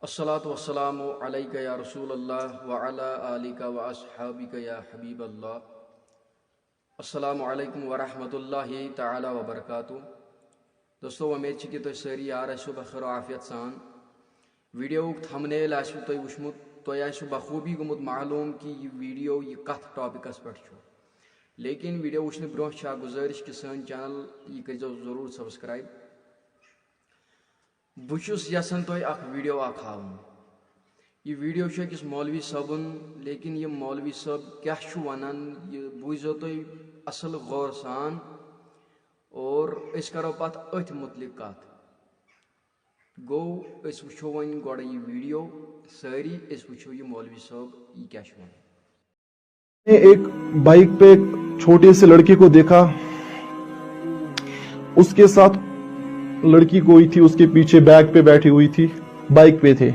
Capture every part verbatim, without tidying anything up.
الصلاة والسلام عليك يا رسول الله وعلى آلك وأصحابك يا حبيب الله. السلام عليكم ورحمة الله تعالى وبركاته. دوستو، وۄمید چھِ کہِ تُہۍ سٲری یار ٲسِو بخیر و عافیت سان۔ ویڈیوُک تھمنیل آسِوٕ تۄہہِ وٕچھمُت، تۄہہِ آسِوٕ بخوٗبی گوٚمُت معلوٗم کہِ یہِ ویڈیو، یہِ کتھ ٹاپکس پٮ۪ٹھ چھُ۔ لیکن ویڈیو وٕچھنہٕ برونٛہہ چھِ اکھ گُزٲرِش کہِ سٲنۍ چینل یہِ کٔرۍزیو ضروٗر سبسکرائب۔ بہٕ چھُس یژھان تۄہہِ اکھ ویڈیو اکھ ہاوُن۔ یہِ ویڈیو چھُ أکِس مولوی صٲبُن، لیکن یہِ مولوی صٲب کیٛاہ چھُ ونان، یہِ بوٗزیو تُہۍ اصل غور سان، اور أسۍ کرو پتہٕ أتھۍ مُتعلق کتھ۔ گوٚو، أسۍ وٕچھو وۄنۍ گۄڈٕ یہِ ویڈیو سٲری، أسۍ وٕچھو یہِ مولوی صٲب یہِ کیٛاہ چھُ ونان۔ मैंने एक बाइक पे एक छोटे से लड़के को देखा, उसके साथ लड़की कोई थी, उसके पीछे बैक पे बैठी हुई थी, बाइक पे थे।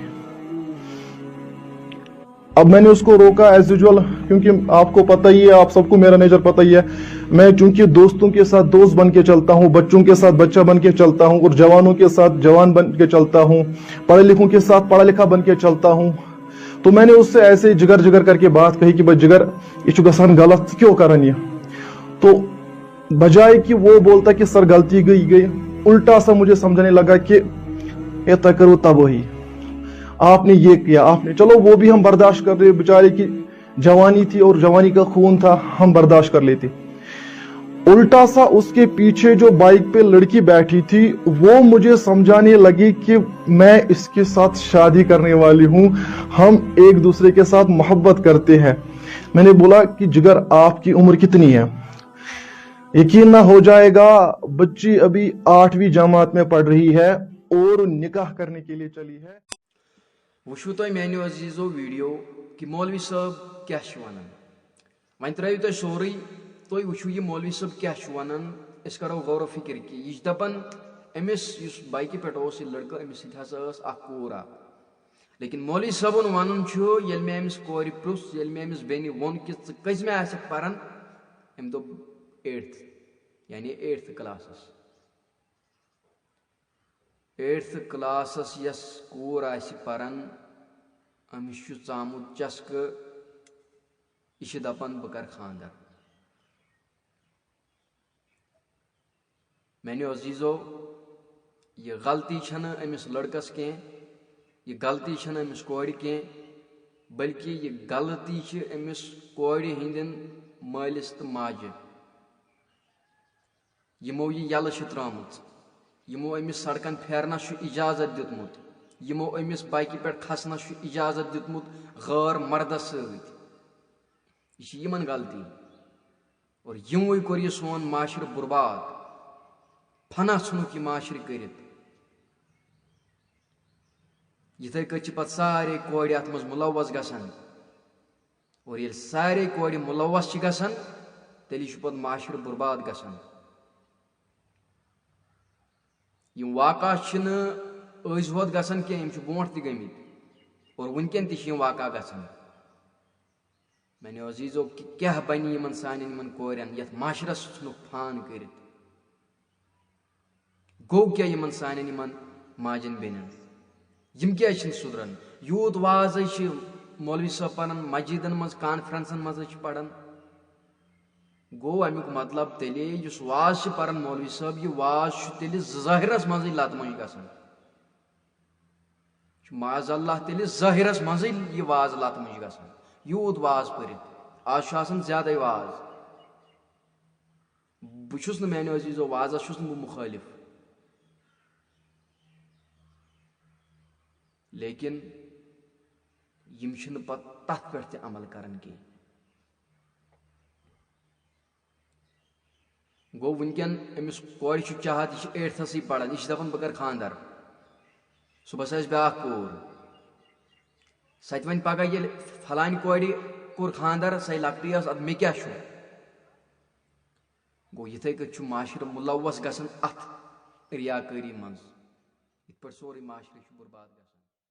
अब मैंने उसको रोका एज यूजुअल, क्योंकि आपको पता ही है, आप सबको मेरा नेचर पता ही है। मैं चूंकि दोस्तों के साथ दोस्त बन के चलता हूँ, बच्चों के साथ बच्चा बन के चलता हूँ और जवानों के साथ जवान बन के चलता हूँ, पढ़े लिखों के साथ पढ़ा लिखा बन के चलता हूँ। तो मैंने उससे ऐसे जिगर जिगर करके बात कही कि भाई जिगर, ये चुगसान गलत क्यों करन ये। तो बजाय कि वो बोलता कि सर गलती गई गई, उल्टा सा मुझे समझाने लगा कि ये तकरो तबाही, आपने ये किया, आपने, चलो वो भी हम बर्दाश्त कर रहे, बेचारे की जवानी थी और जवानी का खून था, हम बर्दाश्त कर लेते। उल्टा सा उसके पीछे जो बाइक पे लड़की बैठी थी, वो मुझे समझाने लगी कि मैं इसके साथ शादी करने वाली हूँ, हम एक दूसरे के साथ मोहब्बत करते हैं। मैंने बोला कि जिगर, आपकी उम्र कितनी है? यकीन ना हो जाएगा, बच्ची अभी आठवीं जमात में पढ़ रही है और निकाह करने के लिए चली है। وٕچھِو تۄہہِ میانیو عزیزو ویڈیو کہِ مولوی صٲب کیٛاہ چھُ ونان۔ وۄنۍ ترٲیِو تُہۍ سورُے، تُہۍ وٕچھِو یہِ مولوی صٲب کیٛاہ چھُ ونان۔ أسۍ کرو غور و فکر کہِ یہِ چھُ دپان، أمِس یُس بایکہِ پٮ۪ٹھ اوس یہِ لڑکہٕ، أمِس سۭتۍ ہسا ٲس اکھ کوٗر اکھ۔ لیکن مولوی صٲبُن ونُن چھُ، ییٚلہِ مےٚ أمِس کورِ پرُژھ، ییٚلہِ مےٚ أمِس بیٚنہِ ووٚن کہِ ژٕ کٔژمہِ آسکھ پران، أمۍ دوٚپ، ایٹتھ، یعنی ایٹتھ کلاسس۔ ایٹتھ کلاسس یۄس کوٗر آسہِ پران، أمِس چھُ ژامُت چسکہٕ، یہِ چھِ دپان بہٕ کرٕ خانٛدر۔ میانیو عزیزو، یہِ غلطی چھنہٕ أمِس لڑکس کینٛہہ، یہِ غلطی چھنہٕ أمِس کورِ کینٛہہ، بلکہِ یہِ غلطی چھِ أمِس کورِ ہٕنٛدٮ۪ن مٲلِس تہٕ ماجہِ۔ یِمو یہِ یَلہٕ چھِ ترٛٲومٕژ، یِمو أمِس سڑکن پھیرنس چھُ اجازت دیُتمُت، یِمو أمِس بایکہِ پٮ۪ٹھ کھسنس چھُ اجازت دیُتمُت غٲر مردس سۭتۍ۔ یہِ چھِ یِمن غلطی۔ اور یِموٕے کوٚر یہِ سون معاشرٕ برباد، فنا ژھُنُکھ یہِ معاشرٕ کٔرِتھ۔ یِتھے کٔنۍ چھِ پتہٕ سارے کورِ اتھ منٛز ملوث گژھان۔ اور ییٚلہِ سارے کورِ ملوث چھِ گژھان، تیٚلہِ چھُ پتہٕ معاشرٕ برباد گژھان۔ یِم واقعہ چھِنہٕ أزۍ ہوت گژھان کینٛہہ، یِم چھِ برونٛٹھ تہِ گٔمٕتۍ۔ اور وٕنکٮ۪ن تہِ چھِ یِم واقعہ گژھان۔ میانیو عزیزو، کہِ کیٛاہ بنہِ یِمن سانٮ۪ن یِمن کورٮ۪ن یتھ معاشرس ژھُنُکھ فان کٔرِتھ؟ گوٚو کیٛاہ یِمن سانٮ۪ن یِمن ماجن بیٚنٮ۪ن؟ یِم کیٛازِ چھِنہٕ سُدران؟ یوٗت واز حظ چھِ مولوی صٲب پران، مسجدن منٛز، کانفرنسن منٛز حظ چھِ پران۔ گوٚو امیُک مطلب تیٚلے، یُس واز چھِ پران مولوی صٲب، یہِ واز چھُ تیٚلہِ ظٲہرس منٛزٕے لتہٕ مۄنجہِ گژھان۔ چھُ معاذ اللہ تیٚلہِ ظٲہرس منٛزٕے یہِ واز لتہٕ مۄنجہِ گژھان۔ یوٗت واز پٔرِتھ، آز چھُ آسان زیادَے واز۔ بہٕ چھُس نہٕ، میانیو عزیزو، وازس چھُس نہٕ بہٕ مُخٲلِف، لیکن یِم چھِنہٕ پتہٕ تتھ پٮ۪ٹھ تہِ عمل کران کینٛہہ۔ گوٚو وٕنکٮ۪ن أمِس کورِ چھُ چاہت، یہِ چھِ ایٹتھسٕے پران، یہِ چھِ دپان بہٕ کرٕ خانٛدر، صُبحس آسہِ بیٛاکھ کوٗر، سۄ تہِ وۄنۍ پگاہ ییٚلہِ فلانہِ کورِ کوٚر خانٛدر، سۄے لۄکٹٕے ٲس، ادٕ مےٚ کیٛاہ چھُ؟ گوٚو یِتھے کٔنۍ چھُ معاشرٕ مُلوث گژھان اتھ ریاکٲری منٛز، یِتھ پٲٹھۍ سورُے معاشرٕ چھُ برباد گژھان۔